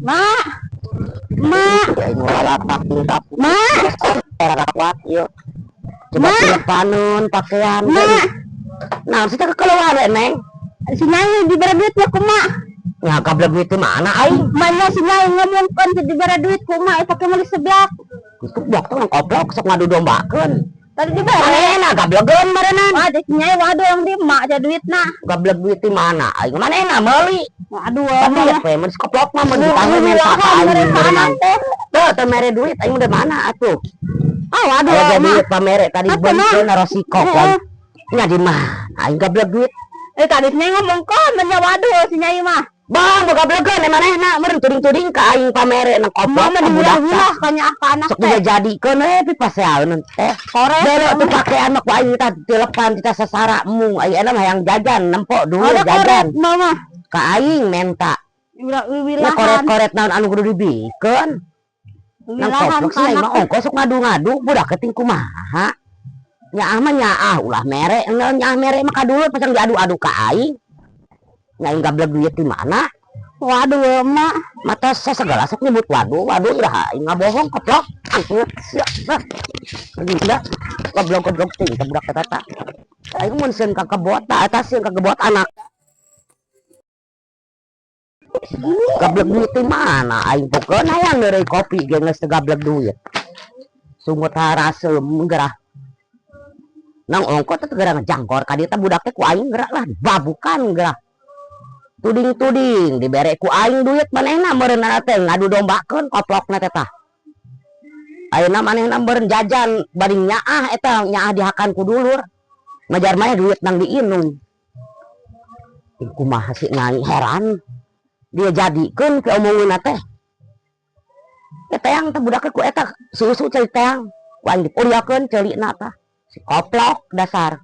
Mak. Mak. Aing ngalapak minta Mak. era kuat yuk. Coba Mak. teleponan pakaian. Mak. Nah, sih keluar Neng. Si Nyai diberi duit ya ku mak. Ya gablek duit di mana aing? Mana si Nyai ngomongkan diberi duit ku mak pakai meuli seblak. Itu blok tuh koplok sok ngadu dombakeun. Tadi diberi. Manehna gablegeun meureunan. Wah, si Nyai waduh yang di mak aja duit nah. Gablek duit di mana? Aing manehna meuli. Waduh, Tapi mah. ya we mun koplok mah mun ditanya minta Wilahan ka aing mereka meureunnan. anak teh. Tuh, teu mere duit aing udah mana atuh? Ah, waduh, Aya mak. duit pamere tadi Atuh, beunkeun resiko Heeh. kan. Nya di mana? Aing gablek duit. Eh, tadi si Nyai ngomong kan, menya waduh si Nyai mah. Bang, boga gablegeun manehna meureun tuding-tuding ka aing pamere nang koplok Mama ka budak. diwilah-wilah kanya ka anak Sok teh. bisa jadikeun we pipaseaeun teh. Kores. Bere tuh pakaian mah ku aing tah telepan kita sasaramu. Ayeuna mah hayang jajan nempo dulu Ada jajan. koret mama. Ka aing menta. Wilah Nya wilahan. koret-koret naon anu kudu dibikeun. Nang Wilahan koplok ka sih aing anak mah teh. ongko sok ngadu-ngadu budak keting kumaha. Nyaah mah nyaah ulah mere, nyaah mere mah kadulur pasang diadu-adu ka aing. Nya aing gablek duit di mana? Waduh, mak. Mata segala sok nyebut waduh, waduh udah aing ngabohong koplok. Angkut sia. Nah. Gila. Goblok-goblok ting ka budak eta ta. Aing mun sieun ka kebot ta eta sieun ka kebot anak. Gablek duit di mana? Aing pokeun hayang deureuy kopi ge geus teu gablek duit. Sungut haraseum gerah. Nang ongko teh geura ngejangkor ka dieu teh budak teh ku aing gerak lah babukan gerah. Tuding-tuding dibere ku aing duit manehna meureunna teh ngadu dombakeun koplokna teh tah. Ayeuna manehna meureun jajan bari nyaah eta nyaah dihakan ku dulur. Majar maneh duit nang diinum. Ih, kumaha sih ngai heran. Dia jadikeun ke omongeunna teh. Teh teang teh budak ku eta susu ceuli teang. Ku aing dipuriakeun ceulina tah. Si koplok dasar.